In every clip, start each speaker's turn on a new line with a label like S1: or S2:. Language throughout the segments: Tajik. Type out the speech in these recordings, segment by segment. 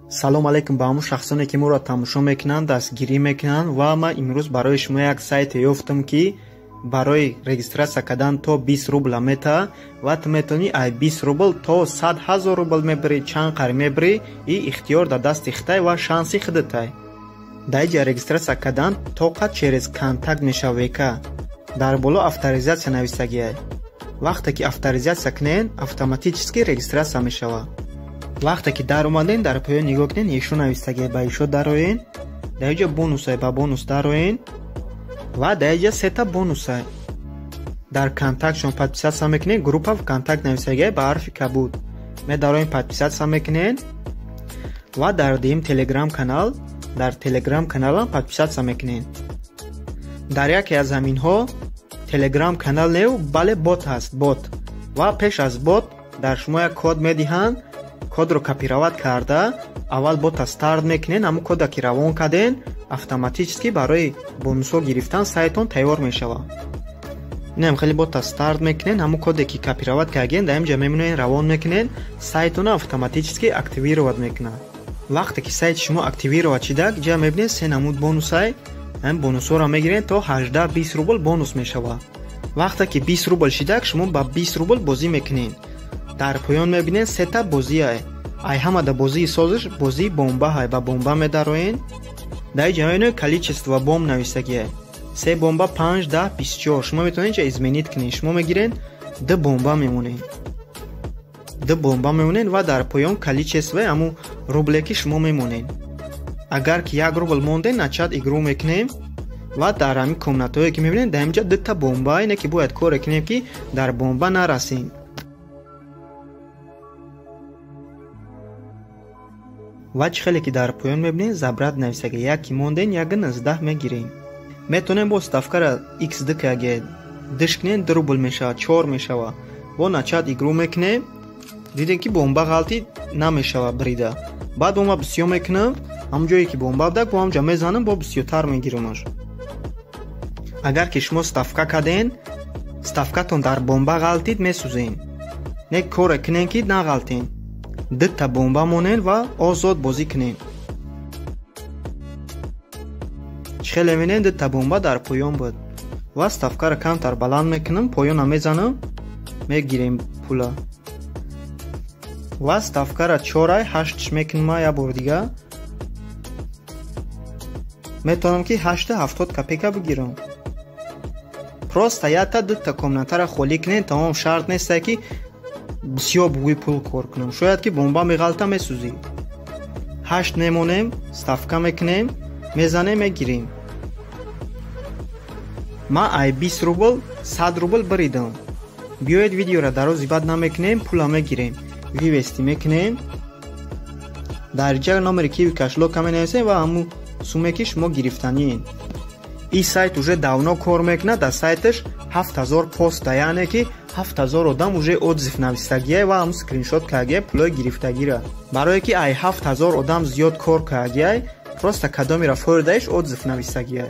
S1: Салом алейкум ба ҳамон шахсоне ки моро тамошо мекунанд, дастгирӣ мекунанд ва ман имрӯз барои шумо як сайте ёфтам, ки барои регистрация кардан то 20 рубла мета ва ту метавонӣ ай 20 рубл то 100 ҳазор рубл мебирӣ, чанд қар мебирӣ и ихтиёр дар дасти хитай ва шанси худатай. Дар иҷа регистрация кардан тоқа через контакт мешава ВК. Дар боло авторизация нависагиай. Вақте ки авторизация кунед, автоматически регистрация мешава. Вақте ки даромаден, дар поён нигоҳ кунед, ишо навистагиай, ба ишо дароен, дар иҷа бонусай, ба бонус дароен ва дар иҷа сета бонусай. Дар контактшон подписаться мекунед, группа ВКонтакт нависагиай ба ҳарфи кабуд. Медароен, подписаться мекунед ва дар дуюм телеграм канал, дар телеграм каналам подписаться мекунед. Дар яке аз ҳаминҳо телеграм канал неу, бале бот ҳаст, бот. Ва пеш аз бот дар шумо як код медиҳанд, кодро копировать карда, аввал бота старт мекунед, ҳамун кода ки равон карден, автоматически барои бонусҳо гирифтан сайтон тайёр мешавад. Инам хеле бота старт мекунед, ҳамун коде ки копировать карден, дар инҷа мемонед, равон мекунед, сайтонро автоматически активировать мекунад. Вақте ки сайти шумо активировать шидак, ҷа мебинед се намуд бонусай, ҳамин бонусҳоро мегиред то 18-20 рубл бонус мешавад. Вақте ки 20 рубл шидак, шумо ба 20 рубл бозӣ мекунед. Дар поён мебинед сета бозиай. Ай ҳамада бозии созиш бозии бомбаҳай, ба бомба медароен. Дар иҷа мебинед количество бомб нависагиай. Се бомба 5, 10, 24. Шумо метавонед инҷа изменить кунед. Шумо мегиред ду бомба мемонед. Ду бомба мемонед ва дар поён количествои ҳамун рубле ки шумо мемонед. Агар ки 1 рубл монден, начать игру мекунем ва дар ҳамин комнатҳое ки мебинед, дар инҷа дута бомба, ине ки бояд коре кунем ки дар бомба нарасем. Ва чӣ хеле ки дар поён мебинед, забрат нависага, як ки монден, 1,19 мегирем. Метавонем бо ставкара x2 каге диш кунем, 2 рубл мешавад, 4 мешавад. Бо начать игру мекунем, дидем ки бомба ғалтӣ намешавад брида. Баъд бомба бисёр мекунам, ҳамон ҷое ки бомба будак, бо ҳамҷа мезанам, бо бисёртар мегирамаш. Агар ки шумо ставка карден, ставкатон дар бомба ғалтид, месӯзен. Не коре кунен ки нағалтен. Дута бомба монен ва озод бозӣ кунен. Чӣ хеле мебинед, дута бомба дар поён буд. Ва ставкаро камтар баланд мекунам, поёна мезанам, мегирем пула. Ва ставкара 4,8 мекунам як бор дига. Метавонам ки 8,70 копейка бигирам. Просто якта дута комнатаро холӣ кунед, тамом, шарт нест ки бисёр бугӯи пул кор кунам. Шояд ки бомба меғалта, месӯзӣ. 8 мемонем, ставка мекунем, мезанем, мегирем. Ман ай 20 рубл 100 рубл биридам. Биёед видеоро дарози бад намекунем, пула мегирем. Вывести мекунем. Дар ҷа номери киви кошелёка менависем ва ҳамун суме ки шумо гирифтаниен. Ин сайт уже давно кор мекунад, дар сайташ 7000 поста, яъне ки 7000 одам уже отзыв навистагиай ва ҳамун скриншот кардагиай пулои гирифтагира. Барое ки ай 7000 одам зиёд кор кардагиай, просто кадомеро фоидаиш отзыв навистагиай.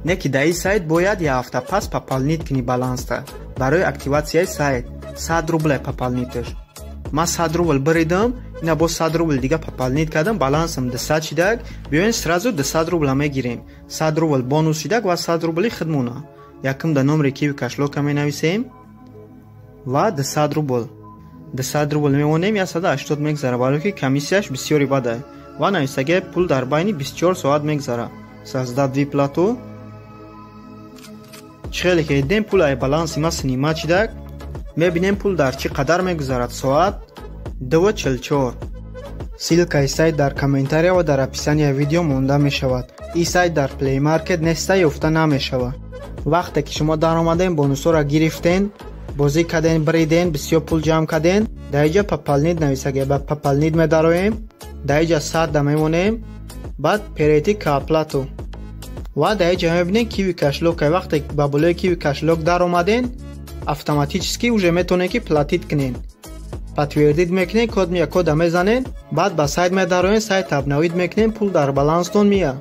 S1: Не ки дар ин сайт бояд як ҳафта пас пополнить кунӣ баланста барои активатсияи сайт. 100 рублай пополниташ. Ман 100 рубл биридам, ина боз 100 рубл дига пополнить кардам, балансам 200 шидак. Биёен сразу 200 рубла мегирем. 100 рубл бонус шидак ва 100 рубли худмона. Якум дар номери киви кошелёка менависем ва 200 рубл. 200 рубл мемонем, 180 мегзара, барое ки комиссияш бисёри бадай. Ва нависагиай пул дар байни 24 соат мегзара. Создать выплату. Чӣ хеле ки дидем, пул ай баланси ма снимать шидак. Мебинем пул дар чӣ қадар мегузарад. Соат 2:44. Ссылкаи сайт дар комментария ва дар описанияи видео монда мешавад. Ин сайт дар Play Market неста, ёфта намешавад. Вақте ки шумо даромаден, бонусҳоро гирифтен, бозӣ карден, бириден, бисёр пул ҷамъ карден, дар иҷа пополнить нависагия, ба пополнить медароем, дар иҷа 100 мемонем, баъд перейти к оплату. Ва дар иҷа мебинем киви кошелёка. Вақте ба болои киви кошелёк даромаден, автоматически уже метавонед ки платить кунед. Подтвердить мекунед, код мия, кода мезанед, баъд ба сайт медароед, сайт обновить мекунед, пул дар баланстон мия.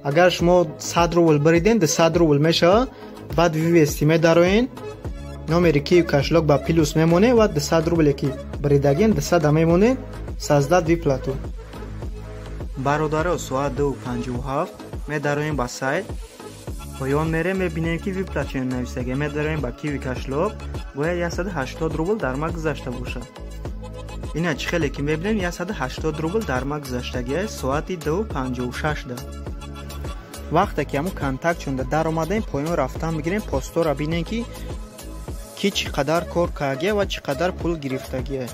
S1: Агар шумо 100 рубл бириден, 200 рубл мешавад, баъд вывести медароед, номери киви кошелёк ба плюс мемонед ва 200 рубле ки биридагин 200 мемонед, создать выплату. Бародаро, соат 2:57 медароем ба сайт. Поён мерем, мебинем ки выплачено нависагия. Медароем ба Киви кошелёк, бояд 180 рубл дар ма гузашта бошад. Ина чӣ хеле ки мебинем, 180 рубл дар ма гузаштагия соати 2:56 да. Вақте ки ҳамун контакт чунда даромадаем, поён рафтан мегирем, постора бинем ки ки чӣ қадар кор кардагия ва чӣ қадар пул гирифтагия.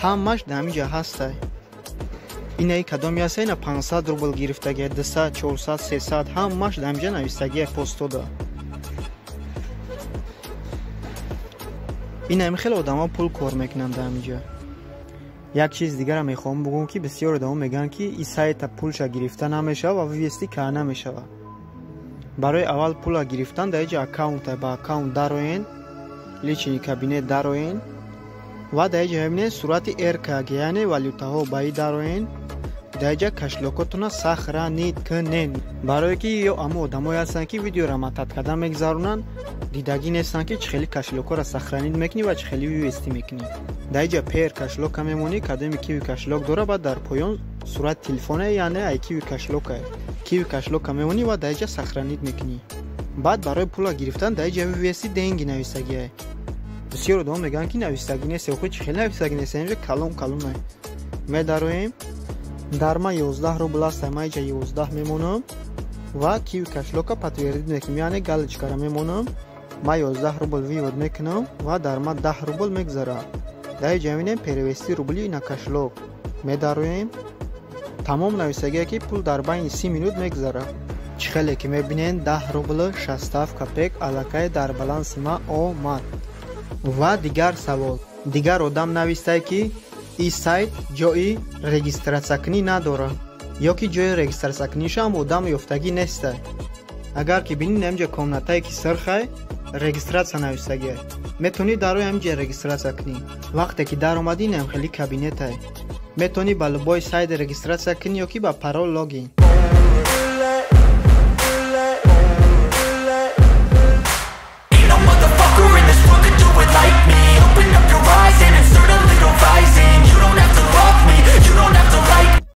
S1: Ҳамаш дар ҳамин ҷо ҳастай. Инаи кадоми ҳаста, ина 500 рубл гирифтагия, 200, 400, 300, ҳамаш дар ҳамин ҷо навистагия постода. Ина ҳамин хеле одамо пул кор мекунанд дар ҳамин ҷо. Як чиз дигарам мехоҳам бигӯям, ки бисёр одамо мегӯянд, ки ин сайта пулша гирифта намешавад ва вывести карда намешавад. Барои аввал пула гирифтан дар ҷо аккаунта ба аккаунт дароен, личный кабинет дароен ва дар ҷо мебинед сурати РКГ, яъне валютаҳо ба и дароен. Дар ҷо кошелёкотона сохранить кунен, барое ки ё амо одамое ҳастанд, ки видеоро матат карда мегузаронанд, дидагӣ нестанд, ки чӣ хели кошелёкҳоро сохранить мекунӣ ва чӣ хели вывести мекунӣ. Дар ҷо Payeer кошелёка мемонӣ, кадоме Киви кошелёк дора, баъд дар поён сурати телефоне, яъне ай Киви кошелёка. Киви кошелёка мемонӣ ва дар ҷо сохранить мекунӣ. Баъд барои пула гирифтан дар ҷо вывести деньги нависагиай. Бисёр одамо мегӯянд, ки нависагӣ нест, охи чӣ хели нависагӣ нест, инҷо калон калонай. Медароем, дар ма 11 рубл аст, ма иҷа 11 мемонам ва Киви кошелёка подтвердить мекунем, яъне галочкара мемонам. Ма 11 рубл вывод мекунам ва дар ма 10 рубл мегузарад. Дар иҷа мебинем перевести рубли на кошелёк. Медароем, тамом нависагие, ки пул дар байни 30 минут мегузарад. Чӣ хеле ки мебинед, 10 рубл 67 копеек аллакай дар баланси ма омад. Ва дигар савол. Дигар одам навистае, ки ин сайт ҷои регистратсиякунӣ надорад ё ки ҷои регистратсиякунишам одам ёфтагӣ нестай. Агар ки бинед, ҳаминҷо комнатае ки сирхай, регистратсия навистагиай. Метавонӣ дарои ҳаминҷо регистратсия кунӣ. Вақте ки даромадӣ, инам хели кабинетай. Метавонӣ ба любой сайт регистратсия кунӣ ё ки ба парол логин.